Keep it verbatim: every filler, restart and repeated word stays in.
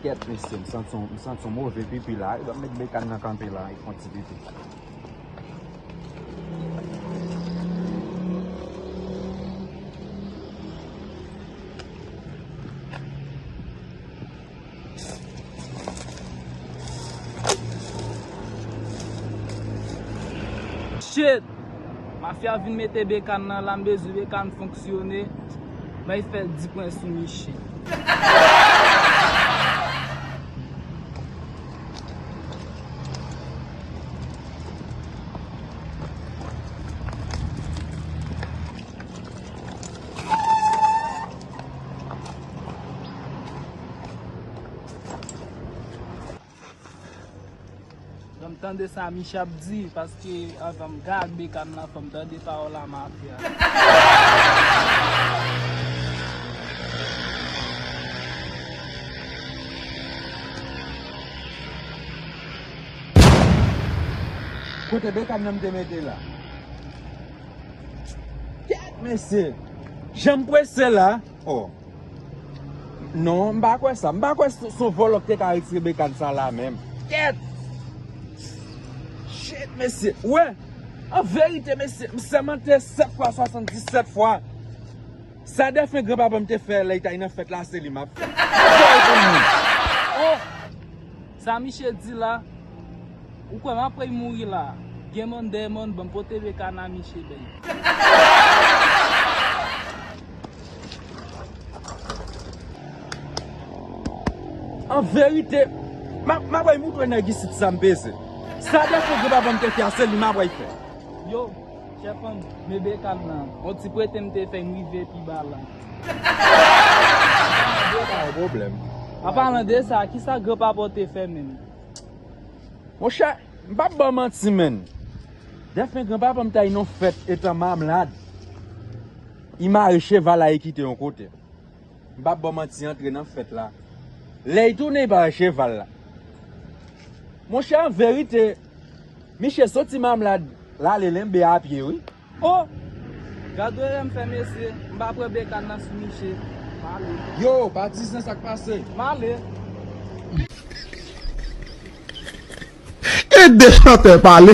Kèt mesye, m santi yon, m santi yon move pipi la. Yo met Bekan nan kanpe la, e fon ti pipi. Shit! Mafya vin mete Bekan nan la, m bezwen Bekan fonksyone. Bay fè di pwen sou Miche. Ban m tande sa Miche ap di, paske anvan m gad Bekan nan, fò m tande pawòl a mafya. Kote Bekan nan m te mete la? Kèt, mesye! Jan m prese la. Oh. Non, m pa kwè sa. M pa kwè s-, s on vòlò ki te ka retire Bekan sa la menm. Kèt! Shit, mesye. Wè, an verite, mesye, m sèmante sèt fwa, swasanndisèt fwa. Sa dèfen granpapa m te fè lè l t ay nan fèt la, se li m ap fè. Fè l pou moun. Oh! Sa Miche di la, ou kwè m ap pray mouri la? Gen moun dèyè moun, ban m pote Bekan a Miche bay. An verite, m ap, m ap pray moutre nèg isit sa m peze. Sa dèfen granpapa m te fè a, se li m ap pray fè. Yo, chèf an, men Bekan nan, on ti prete m te fè m rive pi ba la. Pa gen pwoblèm. An palan de sa, kisa granpapa w te fè menm? Monchè, m p ap ba w manti, menn. Dèfen granpapa m t ay nan fèt etan Mamlad. Li mare cheval la, li kite yon kote. M p ap ba w manti, antre nan fèt la. Lè l tounen, li pa wè cheval la. Monchè, an verite, Miche soti Mamlad, l ale lenbe a pye, wi. Oh! Gad erè m fè, mesye. M pa pran Bekan nan sou Miche. M ale. Yo, patizan, sa k pase? M ale. Ede chantè pale.